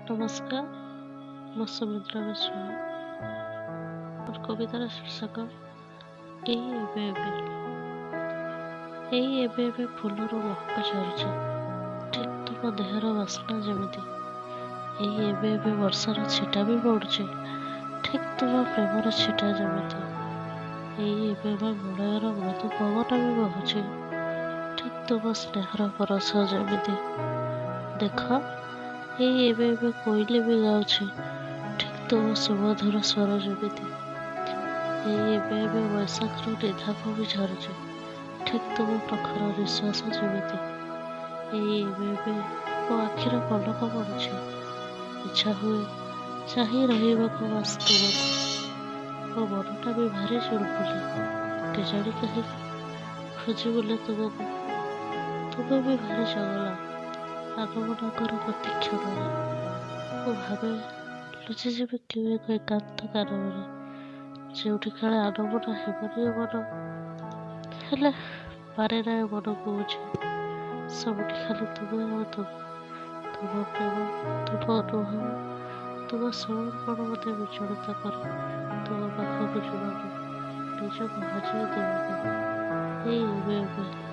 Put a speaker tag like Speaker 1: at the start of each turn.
Speaker 1: ନମସ୍କାର, ମୁଁ ସୁମିତ୍ରା ବିଶ୍ୱାଳ। ମୋର କବିତାର ଶୀର୍ଷକ ଏଇ ଏବେ ଏବେ। ଏଇ ଏବେ ଏବେ ଫୁଲରୁ ମହକ ଝରୁଛି, ଠିକ୍ ତୁମ ଦେହର ବାସ୍ନା ଯେମିତି। ଏଇ ଏବେ ଏବେ ବର୍ଷାର ଛିଟା ବି ପଡ଼ୁଛି, ଠିକ୍ ତୁମ ପ୍ରେମର ଛିଟା ଯେମିତି। ଏଇ ଏବେ ଏବେ ମଳୟର ମୃଦୁ ପବନ ବି ବହୁଛି, ଠିକ୍ ତୁମ ସ୍ନେହର ପରଶ ଯେମିତି। ଦେଖ, ଏଇ ଏବେ ଏବେ କୋଇଲି ବି ଗାଉଛି, ଠିକ୍ ତୁମ ସୁମଧୁର ସ୍ୱର ଯେମିତି। ଏଇ ଏବେ ଏବେ ବୈଶାଖର ନିଧାଘ ବି ଝରୁଛି, ଠିକ୍ ତୁମ ପ୍ରଖର ନିଶ୍ୱାସ ଯେମିତି। ଏଇ ଏବେ ଏବେ ମୋ ଆଖିର ପଲକ ପଡ଼ୁଛି, ଇଚ୍ଛା ହୁଏ ଚାହିଁ ରହିବାକୁ ବାସ୍ ତୁମକୁ। ମୋ ମନଟା ବି ଭାରି ଚୁଲବୁଲି, କେଜାଣି କାହିଁକି ଖୋଜି ବୁଲେ ତୁମକୁ। ତୁମେ ବି ଭାରି ଚଗଲା, ଆଗମନ କର ପ୍ରତି କ୍ଷଣରେ। ମୁଁ ଭାବେ ଲୁଚିଯିବି କେଉଁ ଏକ ଏକାନ୍ତ କାନନରେ, ଯେଉଁଠି କାଳେ ଆନମନା ହେବନି ଏ ମନ। ହେଲେ ପାରେନା ଏ ମନକୁ ବୁଝି, ସବୁଠି ଖାଲି ତୁମେ ଆଉ ତୁମେ। ତୁମ ପ୍ରେମ, ତୁମ ଅନୁଭବ, ତୁମ ସମର୍ପଣ ମୋତେ ବିଚଳିତ କରେ ତୁମ ପାଖକୁ ଯିବାକୁ, ନିଜକୁ ହଜେଇ ଦେବାକୁ। ଏଇ ଏବେ ଏବେ।